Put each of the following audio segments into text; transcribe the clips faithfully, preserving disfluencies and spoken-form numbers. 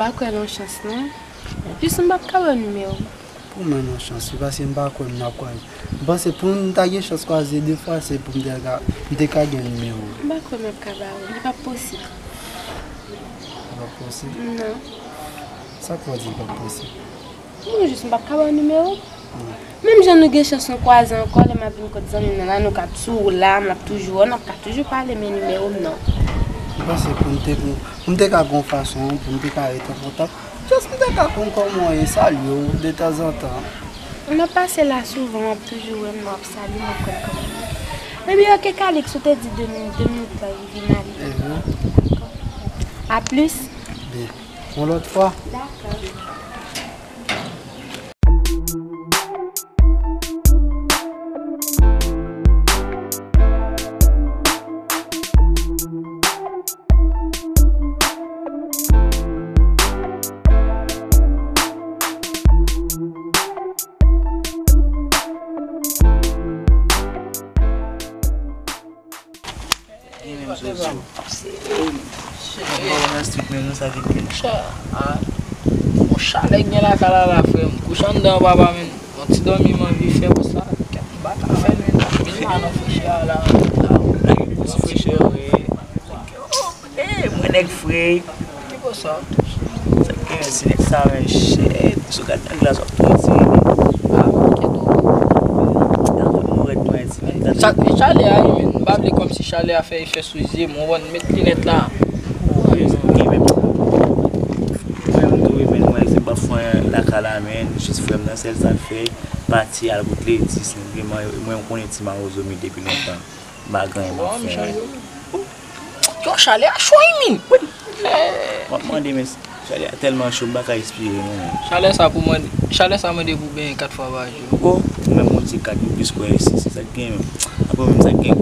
Ou kwè nan chans, non? Jis m p ap ka ba w nimewo. Pou mwen nan chans, wi, paske m pa kwè m ap kwaze. M panse pou m ta gen chans kwaze de fwa, se pou m te ka, m te ka gen nimewo. M pa kwè m ap ka ba w, li p ap posib. Li p ap posib? Non. Sa k fè w di li p ap posib? Mwen jis m p ap ka ba w nimewo. Menm jan nou gen chans nou kwaze ankò, lè m ap vin kot zanmi m nan la, nou ka toujou la, m ap toujou wè w, n ap ka toujou pale, men nimewo m non. M panse pou m te, pou m te ka gon fason, pou m te ka ret an kontak, just m te ka konn kòman w ye, salye w detanzantan. M ap pase la souvan, w ap toujou wè m, w ap salye m, w ap konn kòman m ye. Epi oke, Calix, ou te di de minit, de minit pou rive m ale. Mhm. Dakò. A plis. Byen. Yon lòt fwa. Dakò. Gen menm sou sou. Mwen nan street menm non, sa ki gen. Chè, a, yon chalè k gen lakay la la, frè m. Kouche anndan papa, men yon ti dòmi m anvi fè konsa. Kèt, m pa ka fè l, men. Vin la nan frechè a la. Nan yon ti frechè, wi. Ey, mwen nèg fre. Ki bò sa? Sa k gen, si nèg sa, men, shit. Si w gad nan glas, w ap tonbe, ti. A, kèt ou. Nan mwen, mwen rèd mwen, ti nèg sa. Sa, chalè a, wi, men. M pa vle kòmsi chalè a fè efè sou zye m, ou konprann, met linèt la. Wi, men. Mwen, m tou, wi, men, mwen, se pa fwen lakay la, men, jis frè m nan, sèl sa l fè, pati al kot Lady, senpleman, mwen, m konnen ti mawozo m ye depi lontan. M pa gen anyen m ap fè. Yo, chalè a cho wi, men. W ap mande, men chalè a tèlman cho, m pa ka respire, non, men. Chalè sa pou mande, chalè sa mande pou benyen kat fwa pa jou. O, ou menm ou di kat, ou plis kwè se, se sa k gen, men. Apre menm sa k gen,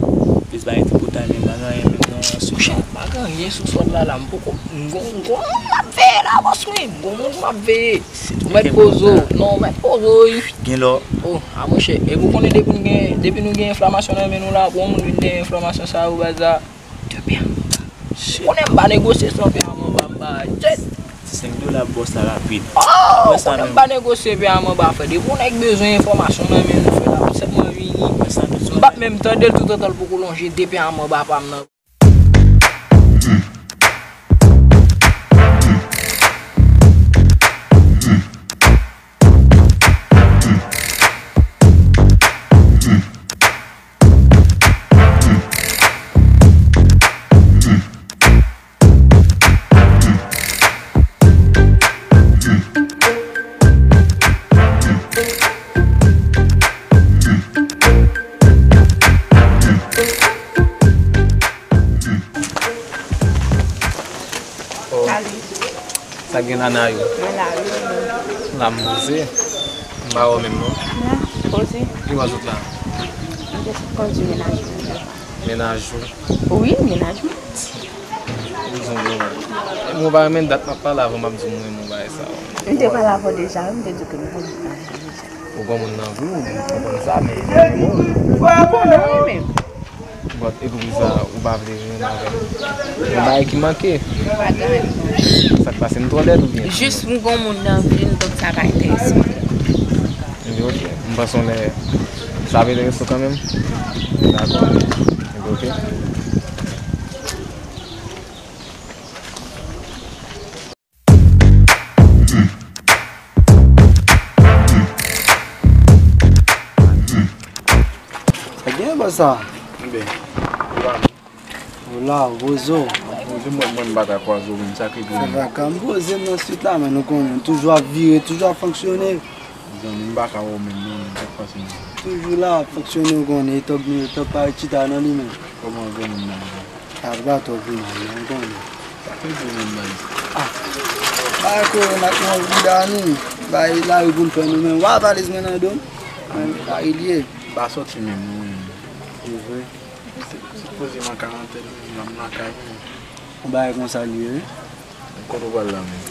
plis bagay tripotay, men m pa gen anyen, men non, sou chat. M pa gen anyen sou sòt la, la, m poko, m gon, m gon moun m ap veye la, bòs mwen, m gon moun m ap veye. Ou mèt poze w. Non, ou mèt poze w, wi. Gen lò. O, a monchè, epi ou konnen depi nou gen, depi nou gen enflamasyon nan men nou la, pou yon moun vin gen enflamasyon sa yo, baz la, de pè anba. Ou konnen m pa negosye san pè anba, m pa tèt. Ti senk dola bòs la rapid. O, ou konnen m pa negosye pè anba, frè. Depi yon nèg bezwen enfòmasyon nan men nou, frè, l ap sèlman vini. M p ap menm tande l toutotan l poko lonje de pè anba pa m nan. Oh. Salut. Sa k gen la, Nayou? Mwen la, wi. La, m poze. M pa wè w menm, non. La, poze. Ki w ap sot la? M te sot kondui mennaj mwen. Mennaj ou? Wi, mennaj mwen. Ou bezwen vre, wi. Mwen pa renmen dat m ap pale avan m ap di w m renmen w bagay sa yo. M te pale avè w deja, wi, m te di w ke m renmen w deja. Ou gen moun nan vi w, m konn sa, men. Ou konnen wi, men. But, epi pou sa, ou pa vle jwenn avè m. Yon bagay ki manke. Pa gen anyen. Sa k pase, m twò lèd oubyen? Jis m gen moun nan vi m, donk sa pa enterese m. Ebyen, oke. M panse yon lè sa ap enterese w kanmenm. Dakò. Ebyen, oke. Sa gen bò sa? Enben, ou la. Ou la, ou poze w. Poze mwen, mwen m pa ka kwaze w menm, sa k rive w menm? Sa va ka m poze m nan street la, men nou konnen, toujou ap vire, toujou ap fonksyone. Zanmi, m pa ka wè w menm non, sa k pase menm? Toujou la, ap fonksyone, ou konnen, e tòg nou, e tòg pa chita nan li menm. Kòman granmoun nan ye? A, li pa twò pi mal non, ou konnen. Sa fè di menm baz. A. Bay korona k nan vida nou. Bay lari pou n fè nou menm. Wa valiz mwen nan do m. Mwen lari l ye. M pa sòti menm non. Se vre. Sipoze m an karantèn, m lakay mwen. Yon bagay konsa l ye wi. Kot ou pral la menm?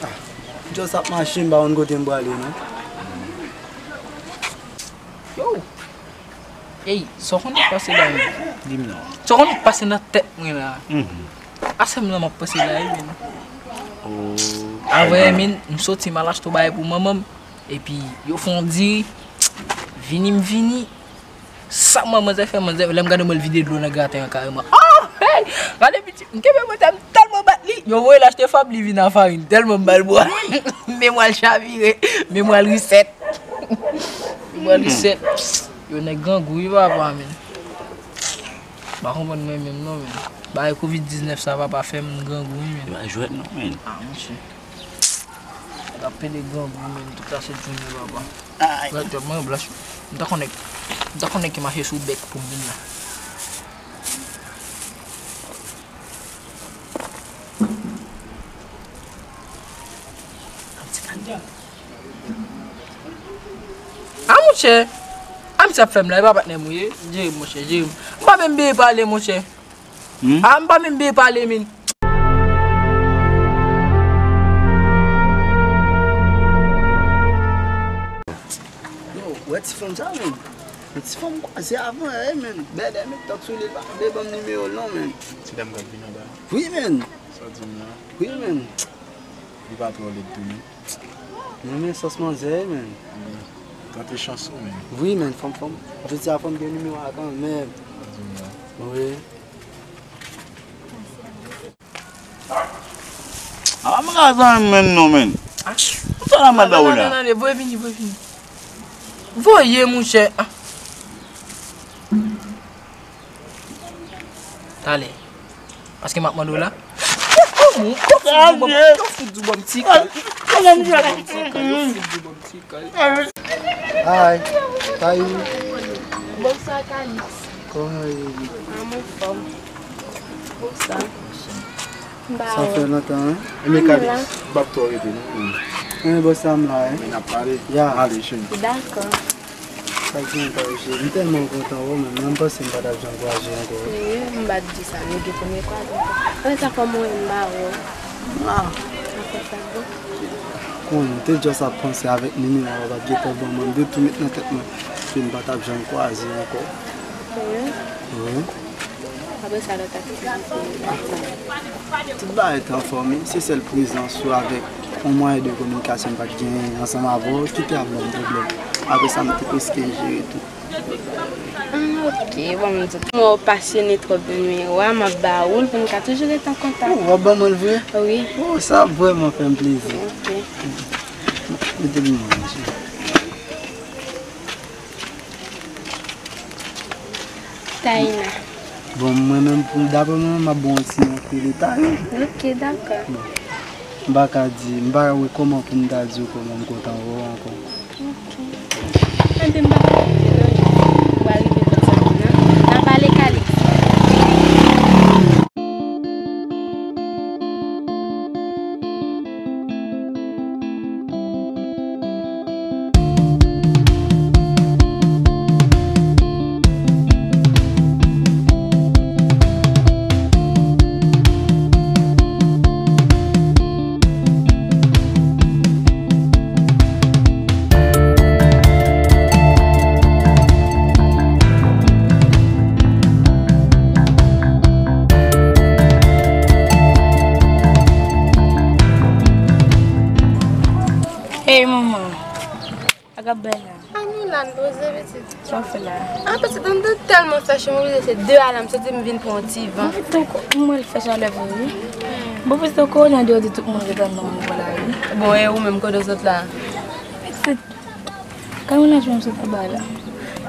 A. Just ap mache, m pa konn kote m prale non. Yo! Ey, sa w konn k pase la menm? Di m non. Sa w konn k pase nan tèt mwen la? Mhm. A sè m nan m ap panse la wi menm. Oh. Avè, men, m soti, m al achte yon bagay pou manman m. Epi, yo fè yon diri. Vini, m vini. Sa manman zè fè, manzè, lè m gade, m wè l vide dlo nan graten an kareman. Oh! Hey! Gade piti, m kenbe motè, m tèlman bat li. Yo voye l achte fab, li vin a farin. Tèlman m ba l bwa. Memwa l chavire. Memwa l reset. Memwa l reset. Yo nèg grangou, wi, papa, men. Pa konprann mwen menm non, men. Bagay kovid diznèf sa, papa, fè m grangou, wi, men. E pa jwèt non, men. Ah, monchè. Nèg ap pede grangou, men. Tout sa se djounye, papa. Ay. Wè, tèt mwen blanch. M ta konnen, m ta konnen ki mache sou bèk pou m vin la. A, monchè. A, misye ap fè m la, e pa patnè m ou ye. Jere m, monchè, jere m. M pa menm byen pale, monchè. Hmm? A, m pa menm byen pale, men. Yo, wè ti fanm sa, men. Yon ti fanm m kwaze avan yè, men. Bèlè, met tòt sou li, l pa vle ban m nimewo l non, men. Ti dam k ap vin anba. Wi, men. Sa w di m la? Wi, men. Li pa twò lèd tou, non. Mwen renmen sans manzè, men. Tante chans ou, men. Wi, men, fanm, fanm. Jodi a, fanm gen nimewo a kanmenm. Sa w di m la? Wi. A, m ka zanmi menm non, men. Sa la manda w la? Tande, tande, voye vini, voye vini. Voye, monchè. A. Talè. Paske m ap mande w la. Yo fout di w ban m ti kal. Yo fout di w ban m ti kal. Yo fout di w ban m ti kal. Yo fout di w ban m ti kal. Hi. Hi. Bonswa, Calix. Kòman w ye? An, m anfòm. Bonswa. Sa fè lontan, hein? Ebyen, Calix, m p ap twò rete, non. Hein, bonswa, m la, hein? Men n ap pale. Ya. M ale, cheri. Dakò. Sa k gen ankò, cheri? M tèlman kontan wè w, men m panse m pa t ap janm kwaze ankò. Serye? M pa t di sa, nou gen premye kwaze ankò. Ann sa kòman w ye, m pa wè w. Ah. Afè sa bon? Konnen, m te just ap panse avèk nimewo a w ap gentan ban mwen, m te tou met nan tèt mwen ke n pa t ap janm kwaze ankò. Wi. Wi. Apre sa, lòt aktivite yo? Tout bagay t anfòm, wi. Se sèl prezans ou avèk yon mwayen de kominikasyon m pa t genyen ansanm avè w ki te ap ban m pwoblèm. Apre sa, m te prèske jere tou. Ah, ok, bon, m di w, mwen w pasyone twòp de nimewo a, m ap ba ou l pou n ka toujou rete an kontak. Oh, w ap ban mwen l vre? Wi. Oh, sa ap vrèman fè m plezi. Ok. Mete l non, mesye. Taina. Bon, mwen menm, pou, daprè mwen, m ap ba w yon ti non ki rele Taina. Ok, dakò. Bon. M pa ka di, m pa wè kòman pou m ta di w kòman m kontan wè w ankò. Ok. Tande m pa konn di non. Ou pa rive konn sa moun nan. N a pale Calix. Hey, manman. Sa k ap bay la? A, nou la, n poze, pitit. Sa w fè la? A, pitit, anndan tèlman fè cho, m oblije se de a la, m soti, m vin pran yon ti van. Bon, pitit, ankò, m wè l fè chalè vre, wi. Bon, pitit, ankò, nan deyò di tout moun ret anndan, m wè la, wi. Bon, e ou menm, kote w sot la? Pitit, kay mennaj mwen m sot anba la.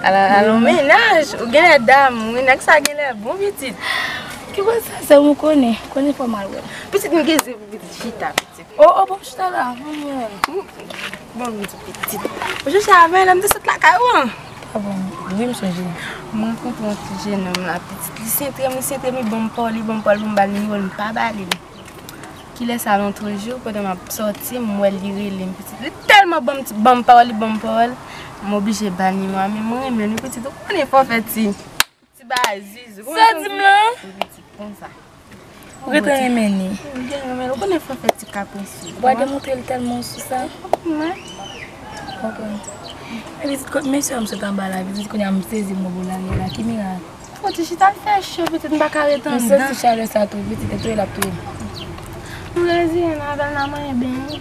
Ala, ala yon mennaj, ou genlè damou, wi, nèg sa genlè bon, pitit. Ki wè sa, se ou konnen, konnen fò m al wè l. Pitit, m gen zen pou pitit chita, pitit. Oh, oh, bon, chita la, manman. Bon, m di pitit. Ou chèche avè lè m te sot lakay ou an? Ah bon, wi, m sonje. M rankontre yon ti jennonm la, pitit. Li sentre m, li sentre m, li ban m pawòl, li ban m pawòl pou m ba l nimewo l, m pa ba li l. Kilè sa, lontan jou, pandan m ap sòti, m wè li rele m, pitit. Li tèlman ban m ti, ban m pawòl, li ban m pawòl, m oblije ba l nimewo a, men mwen renmen l, wi, pitit. Ou konnen fò fè ti. Ti bagay zuzu. Sa di m lan? Wi, pitit, konsa. Ou gentan renmen li? M byen renmen l. Ou konnen fò fè ti kapris wi. Ou pa demontre l tèlman w sou sa? Mwen? Ok. Epi ti kot mesye a m sot anba la, epi ti kounye a m sezi m bò lari a la. Ki mirak? Fò ti chita l fè cho, pitit, m pa ka ret anndan. M santi chalè sa tou, pitit, e touye l ap touye m. M reziyen avè l, n a manyen benyen.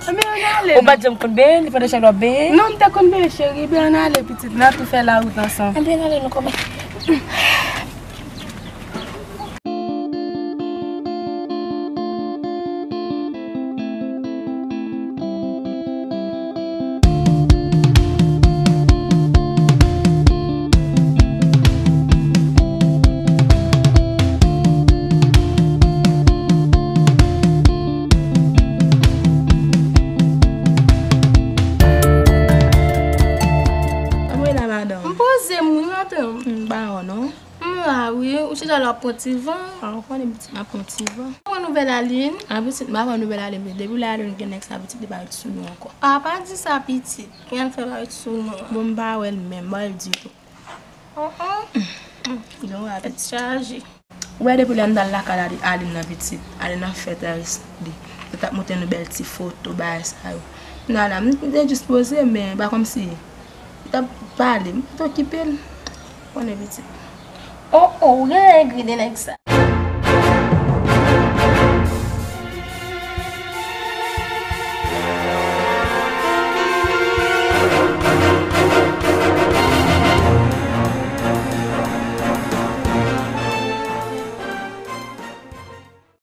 Ebyen, ann ale. Ou pa t janm konn benyen, li fè de chak lè w ap benyen? Non, m te konn benyen, cheri. Ebyen, ann ale, pitit. N a tou fè lawout ansanm. Ebyen, ann ale, nou konbyen. Anmwey la, madanm. M poze m, wi, madanm. M pa wè w, non. M la, wi. Ou chita la, w ap pran ti van. A, ou konnen pitit m ap pran ti van. Ou pran nouvèl Aline? A, pitit m pa pran nouvèl Aline, men depi lè Aline gen nèg sa, pitit li pa ret sou nou ankò. A, pa di sa, pitit. Kiyès l fè pa ret sou nou an? Bon, m pa wè l menm, m pa wè l ditou. Gen yon rapèt chaje. Ou wè depi lè m t al lakay Aline, Aline nan pitit, Aline ap fè tèris li. Li t ap montre nou bèl ti foto, bagay sa yo. Kounye a la, m te jis poze, men pa kòmsi li t ap pale, m t okipe l. Konnen pitit. O, o, ou gen egri de nèg sa.